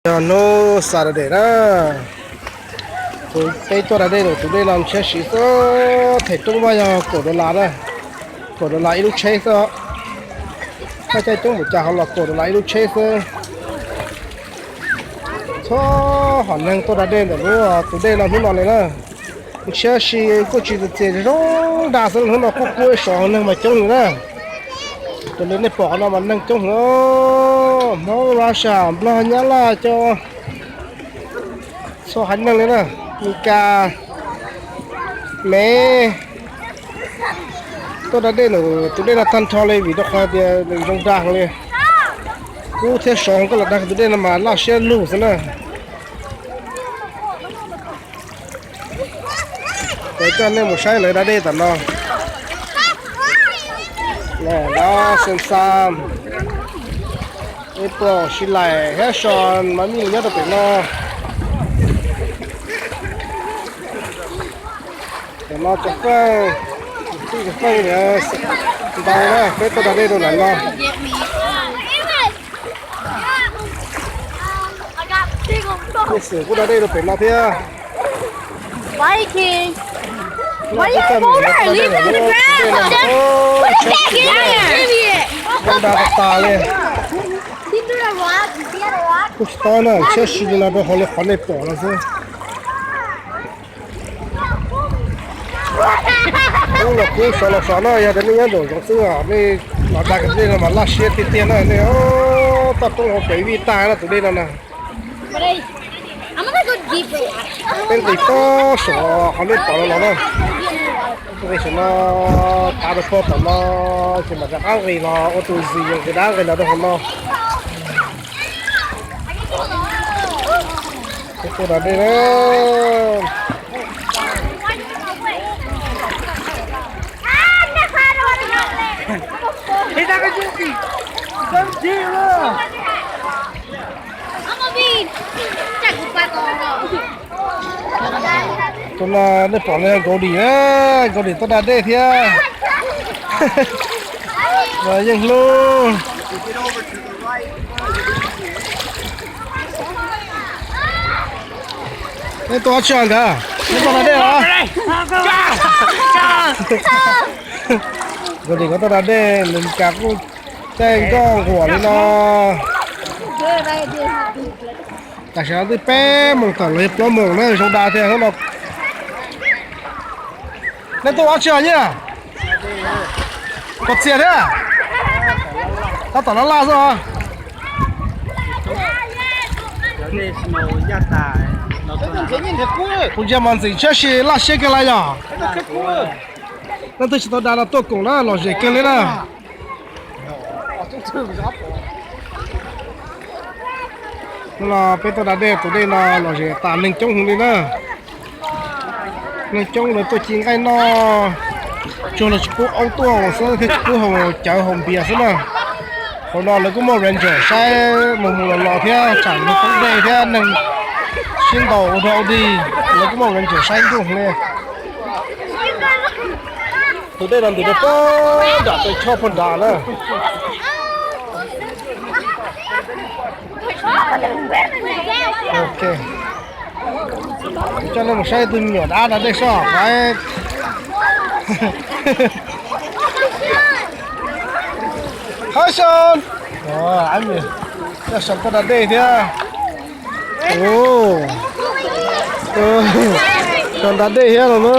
Yog hnub Saturday na, kuv peb tuaj da dej lawm, tus dej no ntshiab siv xwb, them roob vaj yog kaum dollar na, kaum dollar ib lub tsheb xwb. Thaj caij coob npaum cas ho los kaum dollar ib lub tsheb xwb. Txhob hom neeg tuaj da dej ntawm lub tus dej no hnub no li na. Ntshiab si kuj tsis txias txias zoo dag xwb, hnub no kuj kub ib sov neeg mas coob heev na. Raws li nej pom qhov no mas neeg coob heev, Hmoob, Russia, Nplog, Nyab Laj, cov txhua haiv neeg li na, Meskas, Mev. Tuaj da dej lawm, tus dej no tag nrho li vim rau qhov tias nws zoo dag heev li. Kub thiab sov koj los da tus dej no mas laj siab lug xwb na. Kuv coj nej mus saib lawv da dej tam no. Dab Xeeb Xam, April, Xilais, Hab Xos, Mab Mij nyob rau pem no. Tam no cov feej, tij cov feej ntau na, peb tuaj da dej rau ntawm no. Xwm kuj da dej rau pem no thiab. Zoo dag tas tas li. Kuj tsis tob na, ntshiab si li no rau hauv li qhov nej pom no xwb. Kub los kub, sov los sov na, yog tias nej nyob nraum zoov xwb nej los da tus dej no mas laj siab tiag tiag na nej. Toj roob hauv pem vij tag na tus dej no na. Peb nqis toj saum qhov nej pom no los na. Nqis saum no, tav rau pog tom no, ces mam rov qab nqis los ua tus zis nqis dab nqis los rau hauv no. Peb tuaj da dej na. Tus no nej pom no yog Goldie na, Goldie tuaj da dej thiab. Yeej Hlub. Nej tuaj dab tsi nkawd? Nej tuaj da dej los? Goldie nkawd tuaj da dej, nws cas kuj caij nkoj nquam li no. Tam sim no twb peb moos tawm los yog plaub moos na, zoo dag thiab hnub no. Nej tuaj dab tsi os nyaj? Koj txias thiab. Tab tom laj laj xwb os. Kuv ntsia mas ntxim ntshiab si laj siab kawg li yog. Leej twg tsis tau da no tuaj koom na, lom zem kawg li na. Hnub no peb tuaj da dej, tus dej no lom zem tas, neeg coob heev li na. Neeg coob lawv tuaj ci nqaij noj, tsuas lawv tsis pub aub tuaj xwb thiab tsis pub haus cawv haus npias xwb na. Hauv no lawv kuj muaj ranger saib mus mus los los thiab, tsam neeg poob dej thiab neeg sib ntaus ua dog ua dig, lawv kuj muaj ranger saib ntuj li. Tus dej no ntws rau pem nram tej choj pem nrad na. Ok, coj nej mus saib tus me nyuam dab da dej soj qab. Hab Xos, Hab Xos tuaj da dej thiab. Xos da dej thiab los na.